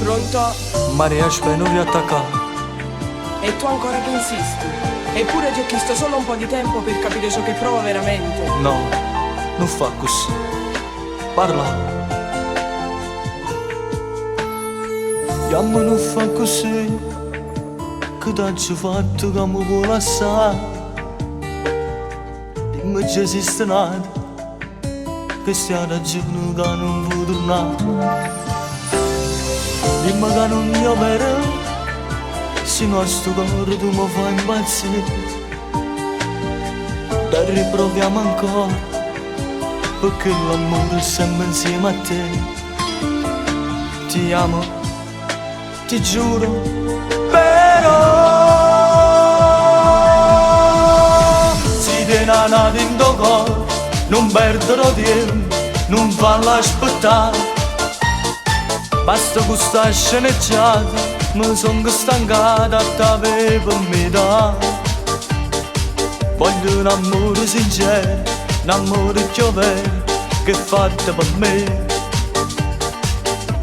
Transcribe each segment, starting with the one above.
Pronto? Maria aspè nun riattaccà. E tu ancora che insisti? Eppure ti ho chiesto solo un po' di tempo per capire ciò che provo veramente. No, nun fa accussì. Parla. Jamme nun fa accussì. Che t'aggio fatto ca me vuò lassà? Dimme c'esiste n'ato. Chesta è 'a ragione ca nun vuò turnà. Dimme ca nun è overo. Si no a sto core tu me fai impazzì. Dai riproviamo ancora. Perché l'amore è sempre insieme a te. Ti amo, ti giuro, però si tiene n'ato dint' 'o core, nun perdere 'o tiempo, nun farla aspettà. Basta cu sta sceneggiata, mi sono stancata a t'avere per metà. Voglio un amore sincero, un amore più vero, che è fatto per me.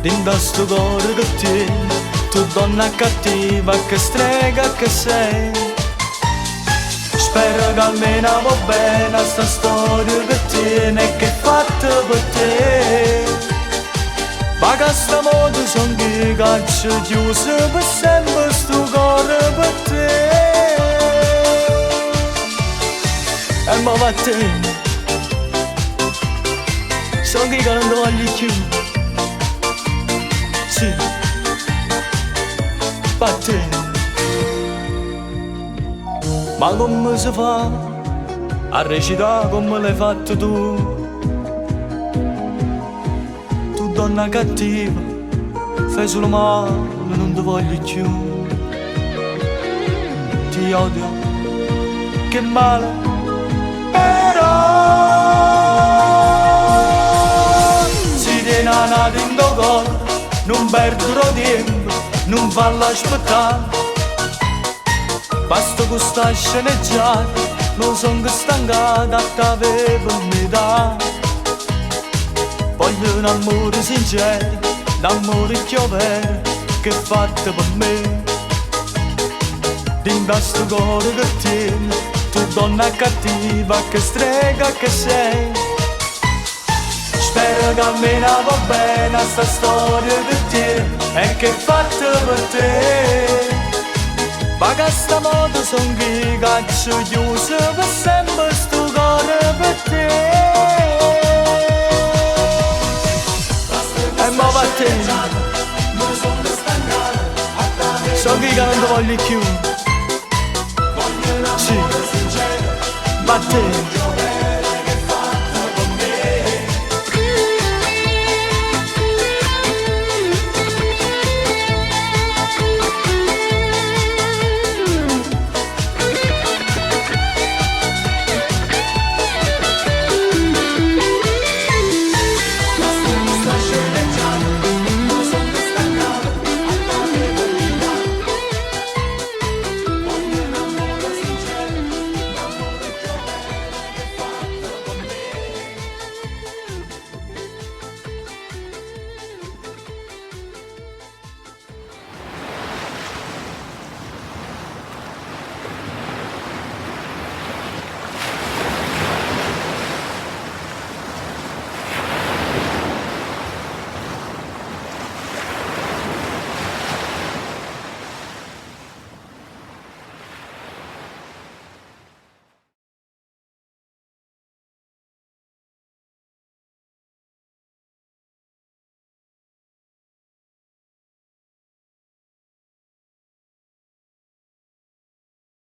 Dint' a sto core che tieni, tu donna cattiva, che strega che sei. Spero che almeno va bene sta storia che tieni e che è fatta per te. Ma che sta modo son che caccio chiuso per sempre sto cuore per te. E mo vattene. Son che non ti voglio più. Sì. Vattene. Ma come si fa a recitare come l'hai fatto tu? Tu donna cattiva, fai solo male, non ti voglio più. Ti odio, che male, però si tiene n'ato dint' 'o core, nun perdere 'o tiempo, nun farla aspettà. Basta cu sta sceneggiata, mi sono stancata a t'avere per metà. Voglio un amore sincero, un amore più vero, che è fatto per me. Dint' a sto core che tieni, tu donna cattiva, che strega che sei. Spero che almeno va bene sta storia che tieni e che è fatta per te. Ma che sta modo son che caccio chiuso per sempre sto cuore per te. E mo vattene. So che non ti voglio più. Sì, vattene.